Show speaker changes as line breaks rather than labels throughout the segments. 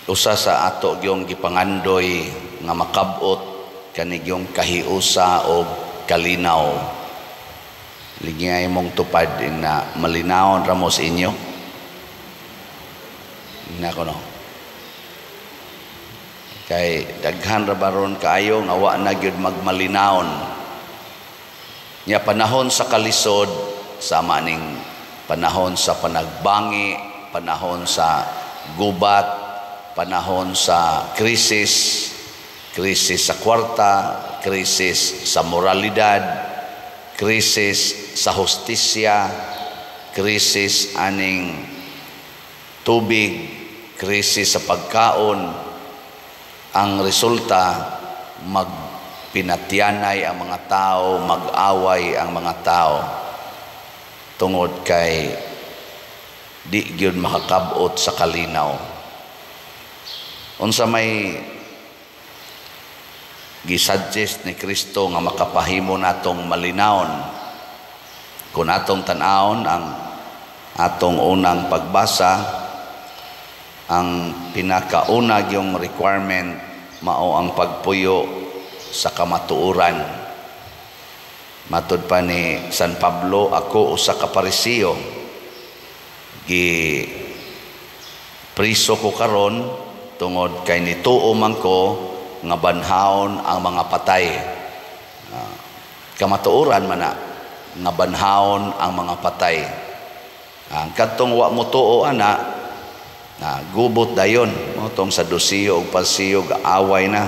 Usa sa ato gyung gipangandoy nga makab-ot kani gyung kahiusa og kalinaw. Lingay mong tupad na malinawon ra mo sa inyo. Nako no. Kay daghan ra baron kaayo nga wa na gyud magmalinawon. Nya panahon sa kalisod, sama ning panahon sa panagbangi, panahon sa gubat, panahon sa krisis, krisis sa kwarta, krisis sa moralidad, krisis sa hustisya, krisis aning tubig, krisis sa pagkaon. Ang resulta, magpinatyanay ang mga tao, mag-away ang mga tao tungod kay di gyud makakab-ot sa kalinaw. Unsa may gisuggest ni Kristo nga makapahimo natong malinawon? Kung atong tan-awon ang atong unang pagbasa, ang pinakauna yung requirement mao ang pagpuyo sa kamatuoran. Matud pa ni San Pablo, "Ako usa ka Pariseo, gi priso ko karon tungod kay nituo man ko nga banhawon ang mga patay." Kamatuoran man na nga banhawon ang mga patay. Ang kadtong wa mo tuo ana na, gubot dayon mo tong Sadusiyo ug Parisiyo, gaaway na.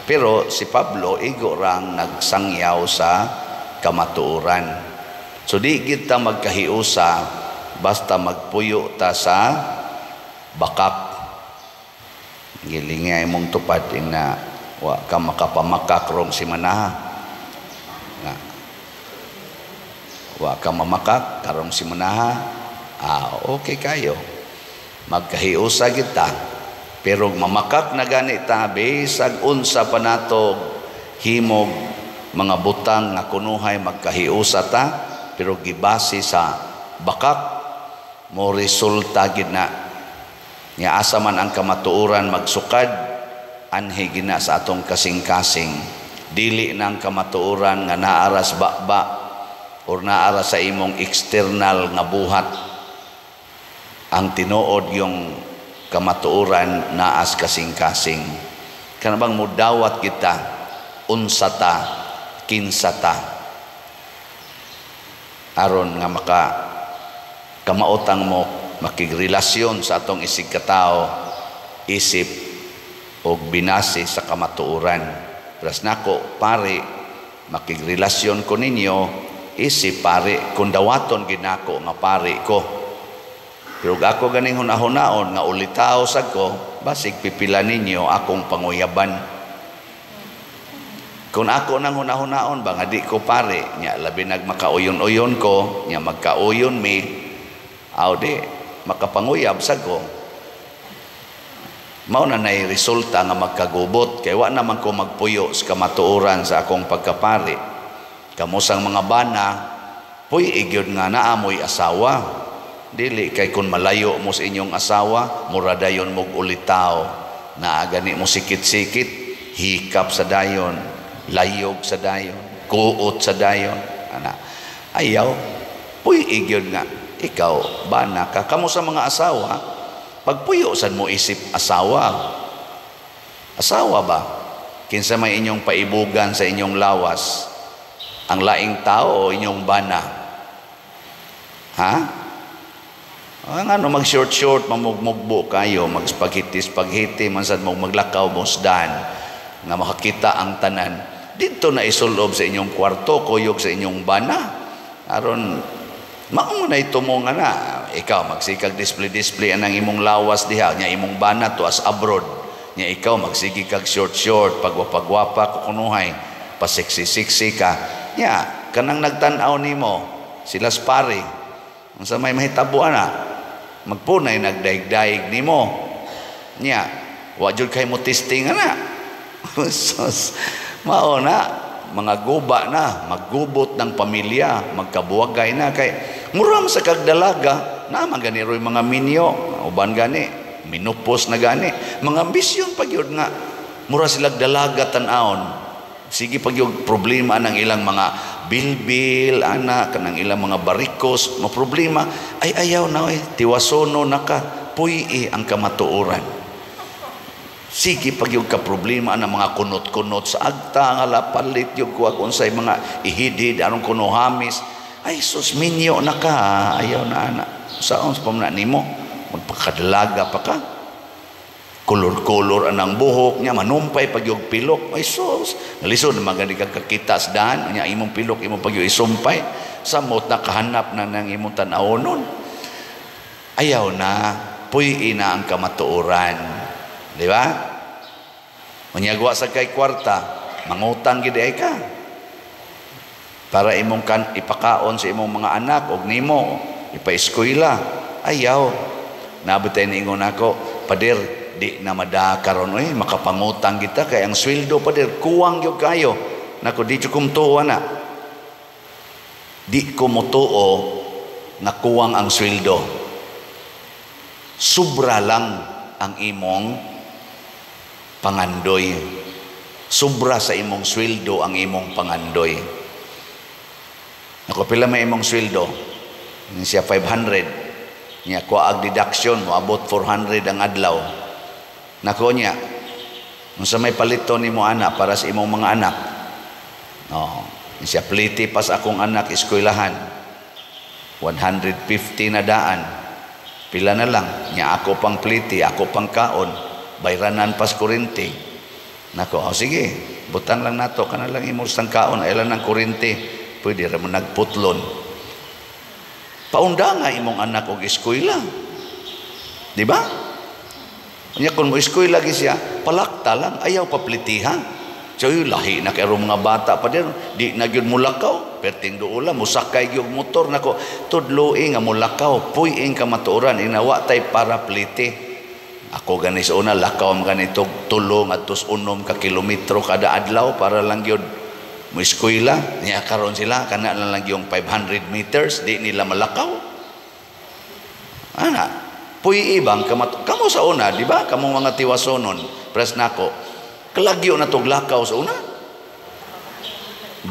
Pero si Pablo, igo rang nagsangyaw sa kamatuoran. So di kita magkahiusa basta magpuyo ta sa bakak. Gilingay mong tupad na wa ka makapamakak rong simanaha. Na, wa ka mamakak karong simanaha, okay kayo. Magkahiusa kita. Pero mamakak na gani ta, bisag unsa pa nato himog mga butang nga kunuhay magkahiusa ta, pero gibase sa bakak, mo resulta gid na. Nga asa man ang kamatuoran magsukad, anhi gina sa atong kasing-kasing. Dili nang kamatuoran nga naaras baba or naara sa imong external nga buhat. Ang tinuod yung kamatuoran naas kasing-kasing. Kana bang mudawat kita unsa ta, kinsa ta, aron nga maka kamaotang mo makigrelasyon sa atong isig katao isip og binase sa kamatuoran. Pras nako pare, makigrelasyon ko ninyo isip pare kung dawaton ginako nga pare ko. Pero ako ganing hunahunaon nga ulitaw sad ko, basig pipila ninyo akong panguyaban. Kung ako nang hunahunaon ba nga di ko pare, nya labi nag makauyon-uyon ko, nya magkauyon mi, aw di makapanguyab sad ko. Mao na nay resulta nga magkagubot kay wa naman ko magpuyo sa kamatuoran sa akong pagkapare. Kamusang mga bana, puy igyod nga naamoy asawa. Dili kay kung malayo mo sa inyong asawa, mura dayon mog ulitaw. Naa gani mo sikit-sikit, hikap sa dayon, layog sa dayon, kuot sa dayon. Ana, ayaw, puy igyod nga ikaw bana ka. Kamo sa mga asawa, pagpuyo sad mo isip asawa. Asawa ba? Kinsa may inyong paibugan sa inyong lawas? Ang laing tao o inyong bana? Ha? Ang ano, mag-short-short, mamugmugbo kayo, mag-spaghetti-spaghetti, mansad mo maglakaw, musdan, nga makakita ang tanan. Dito na isulob sa inyong kwarto, kuyog sa inyong bana. Aron, mao na ito mo nga na. Ikaw, magsikag display-display anang imong lawas diha, nya imong bana to as abroad. Nya ikaw, magsige kag short-short, pagwapagwapa, kukunuhay, pasiksi-siksi ka. Nya, kanang nagtan-aw nimo, sila spare. Unsa may mahitabo ana? Magpunay nagdaig-daig nimo. Nya, wa jud kay mo testing ana. Sus, mao na mga guba na, maggubot ng pamilya, magkabuwagay na kay muram sa kagdalaga, na man gani roy mga minyo, uban gani. Minupos na gani. Mga ambisyon pa gyud nga mura silag dalaga tan-awon. Sige pag yung problema ng ilang mga bilbil, ana, kanang ilang mga barikos, maproblema, ay ayaw na, oy, tiwasono na ka, puy ang kamatuoran. Sige pag yung kaproblema ang mga kunot-kunot sa agta, nga la palit yung kuha kung sa'y mga ihidid, anong kunohamis, ay sus, minyo na ka, ayaw na ana. Saon sa pamna nimo, magpakadalaga pa ka. Kolor-kolor anang buhok niya, manumpay pag yung pilok. Ay sus, nalisod naman gani ka kakita sa daan, niya imong pilok, imong pag yung isumpay, samot na kahanap na ng imong tan-awonon. Ayaw na, puy na ang kamatuoran. Di ba? Unyagwa sa kay kwarta, mangutang gid ay ka. Para imong kan ipakaon sa imong mga anak og nimo, ipaeskwela. Ayaw. Nabot tayo niingon ako, "Pader, di na mada karon oy, makapangutang kita kay ang sweldo, pader, kuwang gyud kayo." Nako, di jud ko na. Di ko motuo nga kuwang ang sweldo. Sobra lang ang imong pangandoy. Sobra sa imong sweldo ang imong pangandoy. Nako, pila may imong sweldo? Ni siya 500. Niya kuha ag deduction, moabot 400 ang adlaw. Nako niya, unsa may palito nimo ana para sa imong mga anak? Oh, siya pliti pas akong anak eskwelahan. 150 na daan. Pila na lang. Nya ako pang pliti, ako pang kaon. Bayranan pas kurente. Nako, oh, sige, butang lang nato kana lang imong sang kaon, ay lang ng kurente. Pwede ra mo nagputlon. Paunda nga imong anak og eskwela. Di ba? Nya kung mo eskwela gi siya, palakta lang, ayaw paplitiha. So lahi na kay mga bata pa din, di na gyud mulakaw, perting duola musakay gyud motor. Nako, tudloi nga mulakaw, puy-ing kamatuoran, inawa tay para pliti. Ako gani sa una, lakaw man ganito 3 ngadto 6 ka kilometro kada adlaw para lang gyud mo eskwela. Niya karon sila kana lang lang yung 500 meters di nila malakaw. Ana, puy ibang kamat kamo sa una, di ba? Kamo mga tiwasonon, pres nako. Kalagyo na tog lakaw sa una.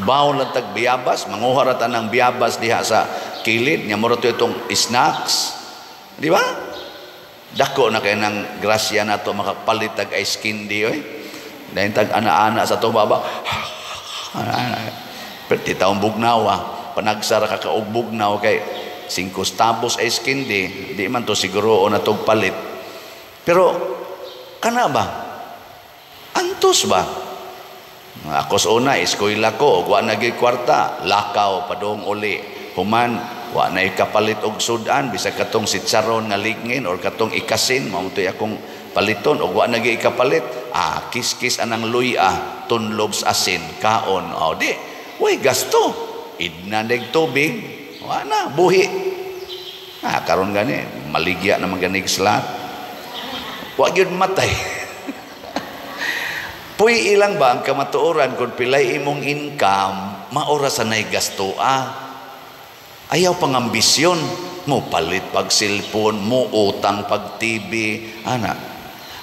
Bawon lang tag biyabas, manguha ra ta ng biyabas diha sa kilid, nya mura to itong snacks. Di ba? Dako na kay ng grasya nato makapalit tag ice candy oy. Dahil tag ana-ana sa atong baba. Ana-ana. Perti taong bugnawa, panagsara ka kaog bugnaw kay 5 tabos ice candy, di man to siguro o natog palit. Pero kana ba? Antos ba? Ako sa una, eskwela ko, wa na gyud kwarta, lakaw padung uli. Human, wa na kapalit og sudan, bisag katong sitsaron nga ligngin or katong ikasin, mao to'y akong paliton, og wa na gyud ikapalit, kiskis anang luya, tunlob sa asin, kaon. O di, way gasto. Idna nag tubig, wa na, buhi. Karon gani, maligya na man ganig slat. Wa gyud matay. Puy ilang ba ang kamatuoran kung pilay imong income, maora sa nay gasto ah. Ayaw pang ambisyon, mo palit pag cellphone, mo utang pag TV, ana.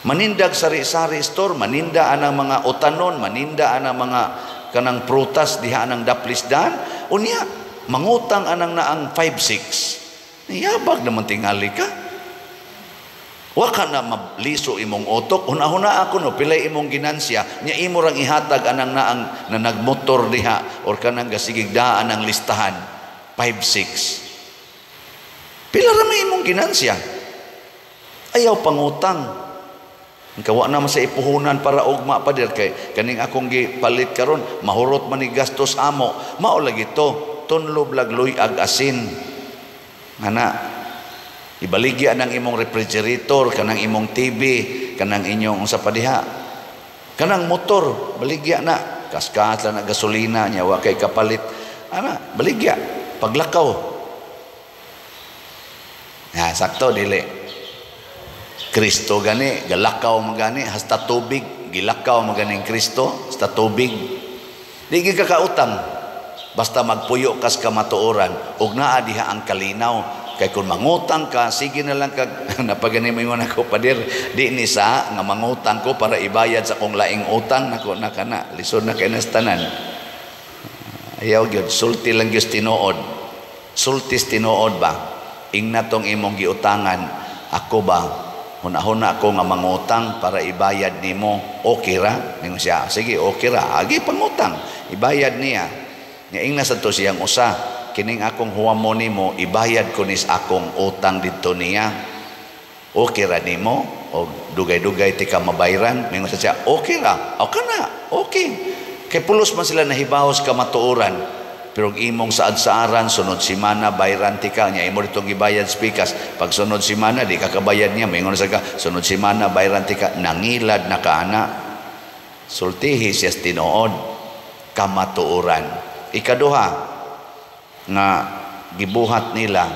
Manindag sari-sari store, maninda anang mga utanon, maninda anang mga kanang prutas diha anang daplisdan, unya mangutang anang naang 5-6. Yabag naman tingali ka. Wa ka na maliso imong utok. Huna-huna ako no, pilay imong ginansya, nya imo rang ihatag anang naang na nagmotor diha or kanang gasigig daan ang listahan 5-6. Pila ra may imong ginansya. Ayaw pangutang. Ang kawa naman sa ipuhunan para ugma pa dir kay kaning akong gipalit karon mahurot man ni gastos amo. Mao lagi to, tunlob lag luyag asin. Ana, ibaligya ng imong refrigerator, kanang imong TV, kanang inyong unsa pa diha. Kanang motor, baligya na. Kaskas lang na gasolina niya, wa kay kapalit. Ana, baligya. Paglakaw. Ha, sakto dili. Kristo gani, galakaw magani, hasta tubig, gilakaw maganing Kristo, hasta tubig. Di gyud ka kautang. Basta magpuyo kas kamatuoran, ug naa diha ang kalinaw. Kay kung mangutang ka, sige na lang kag napagani mo ingon ako, "Pader, di ni sa nga mangutang ko para ibayad sa akong laing utang nako." Na kana lisod na kay nas tanan. Ayaw gyud, sulti lang gyud tinuod. Sultis tinuod ba? Ingna tong imong giutangan, "Ako ba, hunahuna ako nga mangutang para ibayad nimo, okay ra?" Ningon siya, "Sige, okay ra." Agi pangutang, ibayad niya. Nya ingna sad to siyang usa, "Kining akong huwamo nimo, ibayad ko nis akong utang didto niya. Okay ra nimo o dugay-dugay ti ka mabayran?" Mingon sa siya, "Okay ra." O kana, okay. Kay pulos man sila nahibaw sa kamatuoran. Pero imong saad-saaran, sunod simana, bayran ti ka niya, imo ditong gibayad sa pikas. Pag sunod simana, di ka kabayad niya, mingon sa ka, sunod simana, bayran ti ka, nangilad na ka ana. Sultihi siya tinuod, kamatuoran. Ikaduha, nga gibuhat nila,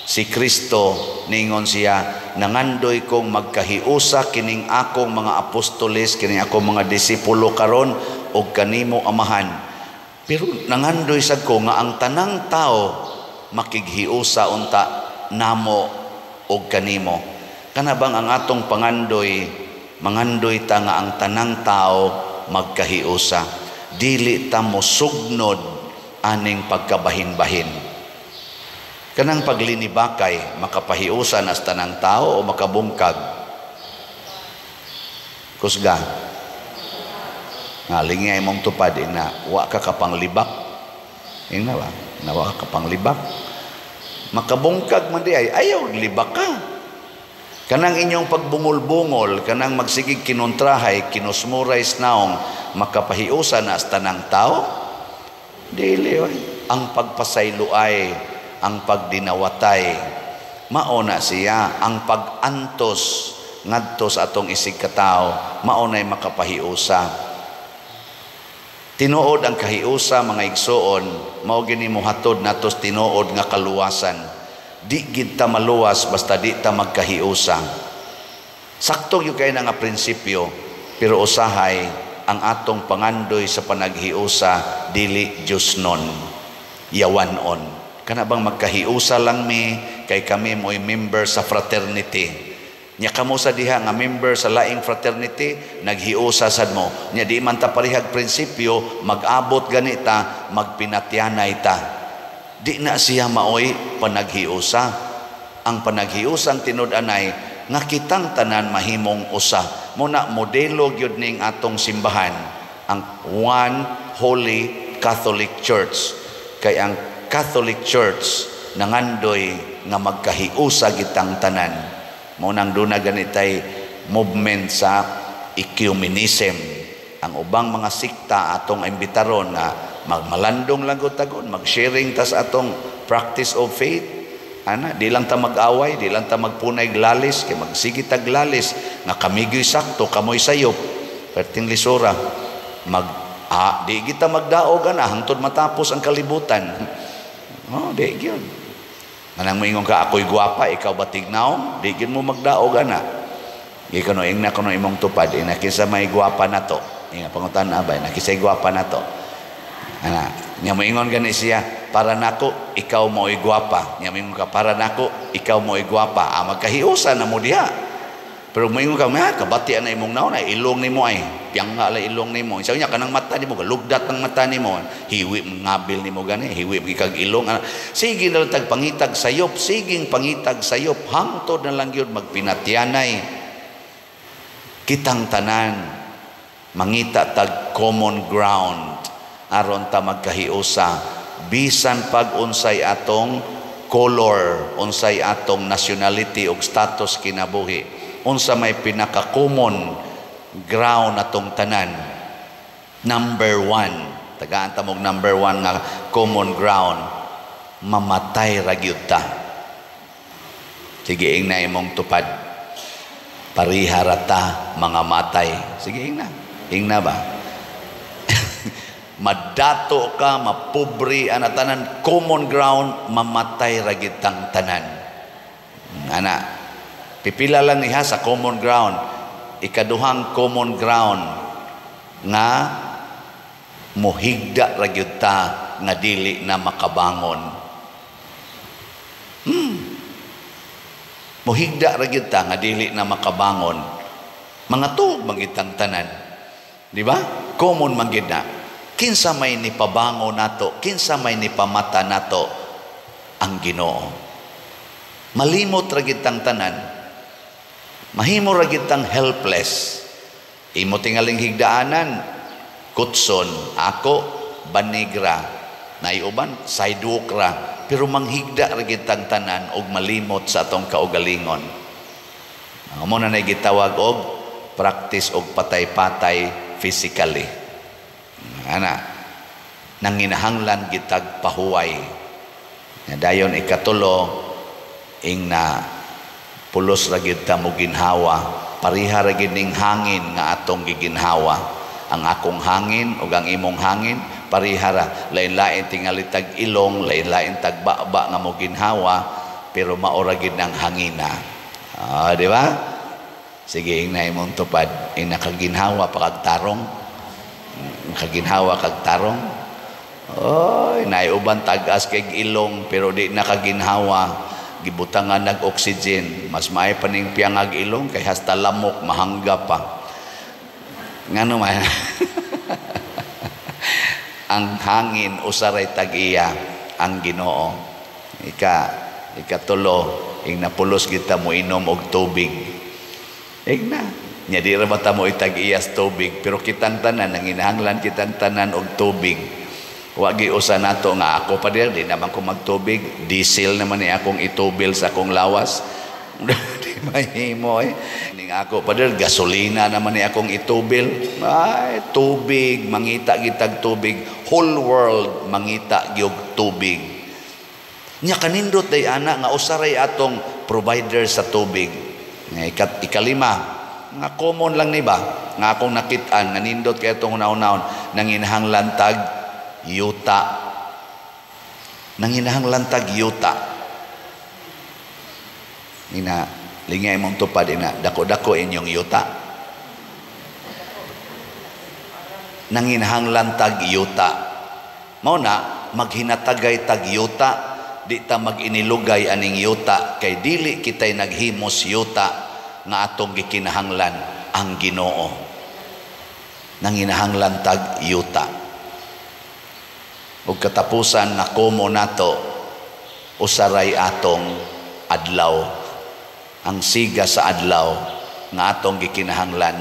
si Kristo ningon siya, "Nangandoy kong magkahiusa kining akong mga apostoles, kining akong mga disipulo karon og kanimo Amahan. Pero nangandoy sad ko nga ang tanang tao makighiusa unta namo og kanimo." Kana bang ang atong pangandoy, mangandoy ta nga ang tanang tao magkahiusa. Dili ta mosugnod aning pagkabahin-bahin. Kanang paglinibakay, makapahiusa nas tanang tao o makabungkag? Kusga. Nga lingi imong tupad ina, wa ka kapanglibak. Ingna ba? Na wa ka kapanglibak. Makabungkag man di ay, ayaw libak ka. Kanang inyong pagbungol-bungol, kanang magsigig kinontrahay, kinusmuray naong, makapahiusa na sa tanang tao? Dili oy. Ang pagpasayloay, ang pagdinawatay, mao na siya ang pag-antos ngadto sa atong isig katao, mao na'y makapahiusa. Tinuod ang kahiusa, mga igsoon, mao gini mohatod natos tinuod nga kaluwasan. Di gid ta maluwas basta di ta magkahiusa. Sakto gyud kay na nga prinsipyo, pero usahay ang atong pangandoy sa panaghiusa dili Diyos nun, yawan-on. Kana bang magkahiusa lang mi kay kami mo'y member sa fraternity. Nya kamo sa diha nga member sa laing fraternity, naghiusa sad mo. Nya di man ta parehag prinsipyo, mag-abot ganita, magpinatyanay ta. Di na siya maoy panaghiusa. Ang panaghiusang tinud-anay nga kitang tanan mahimong usa. Muna modelo gyud ning atong simbahan, ang One Holy Catholic Church. Kay ang Catholic Church nangandoy nga magkahiusa gitang tanan. Mao nang duna ganitay movement sa ecumenism. Ang ubang mga sikta atong imbitaron nga magmalandong lang gud tagon, mag-sharing tas atong practice of faith. Ana, di lang ta mag-away, di lang ta magpunay lalis, kay magsige tag lalis nga kami gyud sakto, kamoy sayop. Perting lisura mag di kita magdaog ana hangtod matapos ang kalibutan. Oh, di gyud. Manang moingon ka, "Ako'y gwapa, ikaw ba tignaw?" Di gyud mo magdaog ana. Gi kuno ingna kuno imong tupad, ina kinsa may gwapa na to. Inga pangutan abay, na kisay gwapa na to. Ana, nya moingon gani siya, "Para nako ikaw mo'y gwapa." Nya moingon ka, "Para nako ikaw mo'y gwapa." Ah, magkahiusa na mo diha. Pero moingon ka, "Ah, kabati na imong naon ay ilong nimo ay. Piyangga la ilong nimo." Sa nya kanang mata nimo, galugdat ang mata nimo. Hiwi ngabil nimo gani, hiwi kag ilong. Sige na lang tag pangitag sayop, siging pangitag sayop, hangtod na lang gyud magpinatyanay. Kitang tanan mangita tag common ground aron ta magkahiusa bisan pag unsay atong color, unsay atong nationality ug status kinabuhi, unsa may pinaka-common ground atong tanan. Number one, tagaan ta mog number one nga common ground, mamatay ra gyud ta. Sige, ingna imong tupad, "Pariha ra ta mga matay." Sige, ingna. Ingna ba? Madato ka, mapobre, ana tanan, common ground, mamatay ra gyud tang tanan. Ana, pipila lang niya sa common ground. Ikaduhang common ground nga muhigda ra gyud ta nga dili na makabangon. Mohigda ra gyud ta nga dili na makabangon. Mga tuog man gyud tang tanan. Di ba? Common man gyud na. Kinsa may nipabangon nato, kinsa may nipamata nato, ang Ginoo. Malimot ra gyud tang tanan. Mahimo ra gyud tang helpless. Imo tingaling higdaanan, kutson, ako, banigra, naiuban, sidewalk ra, pero manghigda ra gyud tang tanan og malimot sa atong kaugalingon. Amo na nay gitawag og practice og patay-patay physically. Ana, nanginahanglan gitag pahuway. Nga dayon ikatulo, ing na pulos ra gyud ta mo ginhawa, pareha ra gyud ning hangin nga atong giginhawa. Ang akong hangin ug ang imong hangin pareha ra, lain-lain tingali tag ilong, lain-lain tag baba nga mo ginhawa, pero mao ra gyud ang hangina. Ah, di ba? Sige, ing na imong tupad, ing nakaginhawa pa kag tarong. Nakaginhawa kag tarong. Oy, naiuban tag-as kay ilong pero di nakaginhawa. Gibutangan nag oxygen, mas maay pa ning piyangag ilong kay hasta lamok mahangga pa. Ngano man? Ang hangin usaray tag-iya ang Ginoo. Ikatulo, ing napulos kita mo inom og tubig. Ing na nya di ra ba ta mo itag-iyas tubig, pero kitang tanan nanginahanglan kitang tanan og tubig. Wa giusa nato nga ako pa dir, di naman ko magtubig, diesel naman ni akong itubil sa akong lawas. Di mahimo eh. Ning ako pa dir, gasolina naman ni akong itubil. Ay, tubig, mangita gitag tubig, whole world mangita gyud tubig. Nya kanindot day ana nga usaray atong provider sa tubig. Nga ikalima, nga common lang ni ba nga akong nakit-an nga nindot kay atong una-unahon, nanginahanglan tag yuta. Nanginahanglan tag yuta. Ina lingay mong tupad ina, dako-dako inyong yuta. Nanginahanglan tag yuta. Mao na maghinatagay tag yuta, di ta maginilugay aning yuta kay dili kitay naghimos yuta nga atong gikinahanglan ang Ginoo. Nanginahanglan tag yuta. Ug katapusan nga komo nato usaray atong adlaw. Ang siga sa adlaw nga atong gikinahanglan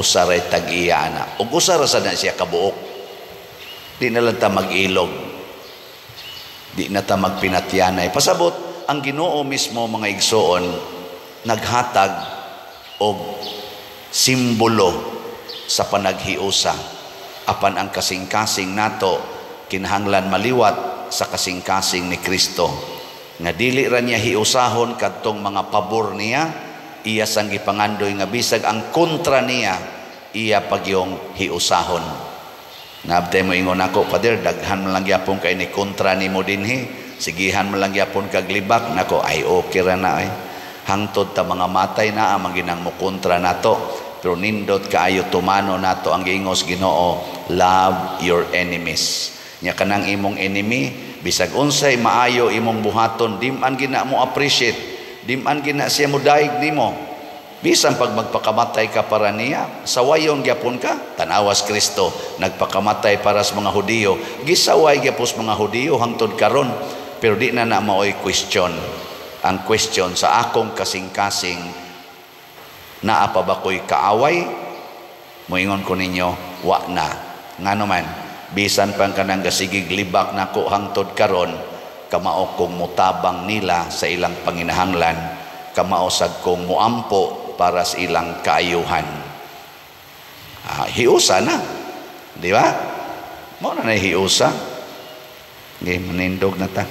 usaray tag-iya ana. Ug usara sa na siya kabuok. Di na lang ta mag-ilog. Di na ta magpinatyanay. Pasabot ang Ginoo mismo mga igsoon naghatag og simbolo sa panaghiusa. Apan ang kasing-kasing nato kinahanglan maliwat sa kasing-kasing ni Kristo. Nga dili ra niya hiusahon kadtong mga pabor niya, iya sang gipangandoy nga bisag ang kontra niya, iya pagyong hiusahon. Naabtay mo ingon ako, Father, daghan man lang gyapon kay ni kontra nimo dinhi, sigihan man lang gyapon kag libak. Nako, ay okay ra na ay. Hangtod ta mga matay na ang ginang mo kontra nato, pero nindot kaayo tumano nato ang giingos Ginoo, love your enemies. Nya kanang imong enemy, bisag unsay maayo imong buhaton, di man gina mo appreciate, di man gina siya mo daig nimo. Bisan pag magpakamatay ka para niya, sawayon gyapon ka. Tanawas Kristo, nagpakamatay para sa mga Hudiyo, gisaway gyapon sa mga Hudiyo hangtod karon, pero di na na maoy question. Ang question sa akong kasing-kasing, naa pa ba ko'y kaaway? Moingon ko ninyo, wa na. Ngano man, bisan pang kanang gasigig libak nako hangtod karon, kamao kong mutabang nila sa ilang panginahanglan, kamao sad kong muampo para sa ilang kaayuhan. Hiusa na. Di ba? Mao na na hiusa. Ngay, manindog na ta.